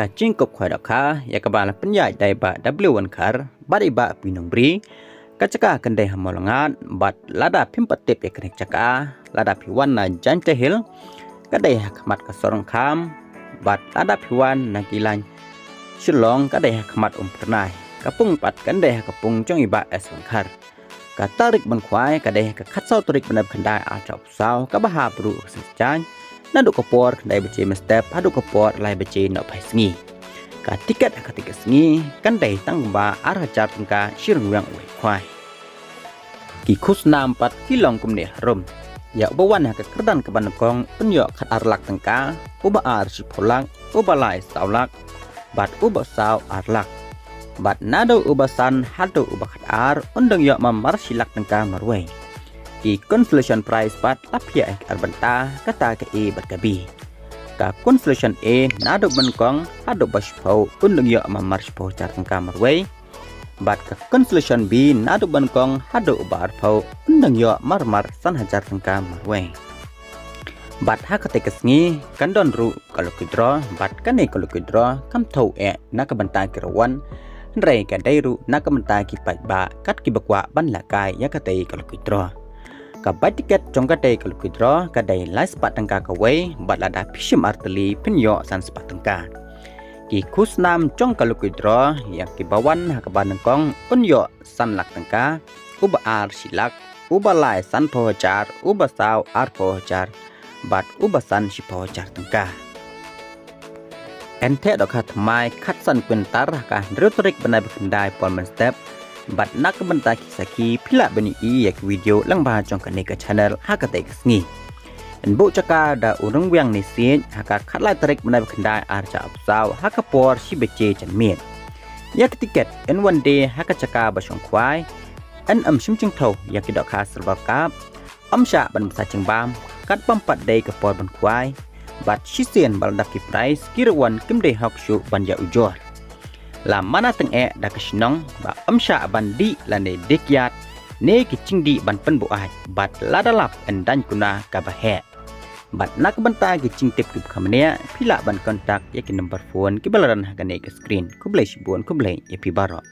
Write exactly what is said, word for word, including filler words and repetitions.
Ka jingkup khwai dohkha ïa kaba la pynïaid da i Bah W Wankhar bad i Bah P Nongbri. Ka jaka kan dei ha Mawlyngad bad lada phim pat tip ïa kane ka jaka, lada phi wan na Jaintia Hills ka dei ha khmat ka Sorongkham, bad lada phi wan na ki lain Shillong ka dei ha khmat Umphyrnai. Ka pung pat kan dei ha ka pung jong i Bah S Wankhar. Ka tarik ban khwai ka dei ha ka khatsaw tarik bnai ba khyndai arhajar arphew saw, kaba hap ruh ka sngi Saitjaiñ, naduh ka por khyndai baje mynstep haduh ka por lai baje nohphai sngi. Ka tiket ha katei ka sngi kan dei tang kumba ar hajar tyngka shi ryngwiang uwei u khwai. Ki khusnam pat ki long kumne harum. Ïa uba wan ha ka kyrdan kaba nyngkong un ïoh khatar lak tyngka, uba ar shiphew lak, uba lai saw lak, bad uba saw ar lak. Bad naduh uba san haduh uba khatar un dang ïoh marmar shi lak tyngka marwei. Ki consolation prize pat la phiah ha ki ar bynta, kata ka A bad ka B. Ka consolation A naduh ba nyngkong haduh ba shiphew un dang ïoh marmar shiphew hajar tyngka marwei. Bad ka consolation B naduh ba nyngkong haduh ba arphew un dang ïoh marmar san hajar tyngka marwei. Bad ha katei ka sngi kan don ruh ka lucky draw, bad kane ka lucky draw kam thew eh na ka bynta ki rangwan, hynrei ka dei ruh na ka bynta ki paidbah kat kiba kwah ban lehkai ïa katei ka lucky draw. Ka bai tiket jong katei ka lucky draw ka dei lai spah tyngka kawei, bad lada phi shim ar tylli phin ïoh san spah tyngka. Ki khusnam jong ka lucky draw ïa kiba wan ha kaba nyngkong un ïoh san lak tyngka, uba ar shi lak, uba lai sanphew hajar, uba saw arphew hajar, bad uba san shiphew hajar tyngka. Yn theh dohkha thymmai khatsan kwintar ha ka hynriew tarik bnai ba khyndai por mynstep. Bad na ka bynta ki sakhi phi lah ban ïohi ïa ki video lyngba jong kane ka channel ha katei ka sngi. Yn buh jaka da u Ryngwiang Nisiej ha ka khatlai tarik bnai ba khyndai arhajar arphew saw ha ka por shi baje janmiet. Ïa ki tiket yn wan die ha ka jaka ba shong khwai. Yn ym shim jingthew ïa ki dohkha Silver Cup. Ym shah ban bsa jingbam kat bym pat dei ka por ban khwai. Bad shisien ba la dap ki prize ki rangwan kim dei hok shuh ban ïa ujor. La mana tyngeh da ka shnong ba ym shah ban dih lane dih kiad ne ki jingdih ban pynbuaid, bad lada lap yn daiñ kuna kaba heh. Bad na ka bynta ki jingtip kiba kham bniah phi lah ban contact ïa ki number phone kiba la rah ha kane ka screen. Khublei shibun, khublei ïa phi baroh.